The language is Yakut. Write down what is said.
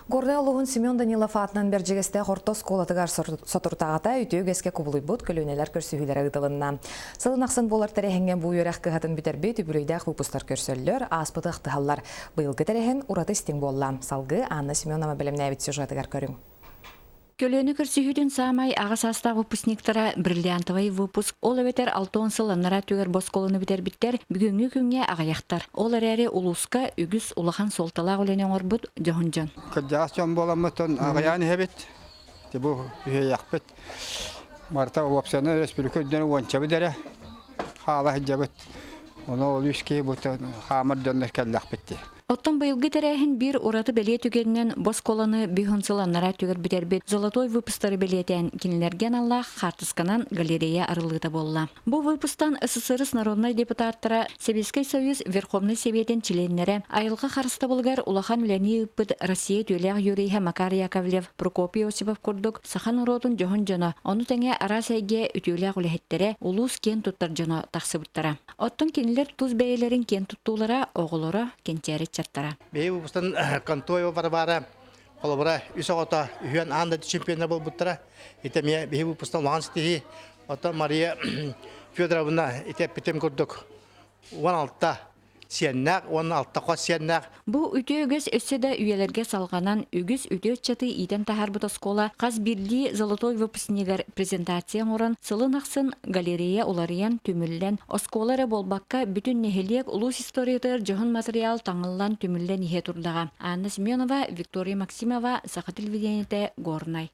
Горнай улууһун Семен Данилов аатынан Бэрдьигэстээх орто оскуолатыгар соторутааҕыта үтүө үгэскэ кубулуйбут көлүөнэлэр көрсүһүүлэрэ ыытылынна. Сылын ахсын буолар тэрээһиҥҥэ бу үөрэх кыһатын бүтэрбит үбүлүөйдээх выпустар көрсөллөр, ааспыты ахтыһаллар. Быйылгы тэрээһин ураты истиҥ буолла. Салгыы Анна Семенова бэлэмнээбит сюжетыгар көрүҥ. Көлүөнэ көрсүһүүтүн саамай аҕа саастаах выпускниктара бриллиантовай выпуск, ол эбэтэр 60 сыл анараа өттүгэр босхолону бүтэрбиттэр бүгүҥҥү күҥҥэ аҕыйахтар. Ол эрээри улууска үгүс улахан суолталаах үлэни оҥорбут дьоһун дьон. Кырдьаҕас дьон буоламмытын аҕыйаан иһэбит. Бу үһүйэхпит. Барыта уопсайынан өрөспүүбүлүкэ үрдүнэн уончабыт эрэ хаала сылдьабыт. Ону ол үс киһи бу хаамар дьоннор кэллэхпит дии. Оттон быйылгы тэрээһин биир ураты бэлиэ түгэнинэн босхолону бүһүн сыл анараа өттүгэр бүтэрбит «Золотой выпустары бэлиэтээн кинилэргэ аналлаах хаартысканан галерея арыллыыта буолла. Бу выпустан СССР народнай депутаттара, Сэбиэскэй Союз Верховнай Сэбиэтин чилиэннэрэ, айылҕа харыстабылыгар улахан үлэни ыыппыт Россия үтүөлээх юриһа Макар Яковлев, Прокопий Осипов курдук саха норуотун дьоһун дьоно, ону тэҥэ араас эйгэ үтүөлээх үлэһиттэрэ, улуус киэн туттар дьоно тахсыбыттара. Оттон кинилэр тус бэйэлэрин киэн туттуулара, оҕолоро, кэнчээри ыччаттара. Биһиги выпустан Контоева Варвара холобура үс оҕото үһүөн аан дойду чемпиона буолбуттара. Ити эмиэ биһиги выпустан улахан ситиһии. Оттон Мария Федоровна ити эппитим курдук 16 сиэннээх уонна алта хос сиэннээх. Бу үтүө үгэс өссө да үйэлэргэ салҕанан, үгүс үтүө ыччаты иитэн таһаарбыт оскуола хас биирдии золотой выпускнигар презентация оҥорон, сылын ахсын галерея уларыйан, түмүллэн, оскуола эрэ буолбакка, бүтүн нэһилиэк улуус историятыгар дьоһун материал таҥыллан, түмүллэн иһэ турдаҕа. Анна Семенова, Виктория Максимова, Саха телевидениетэ, Горнай.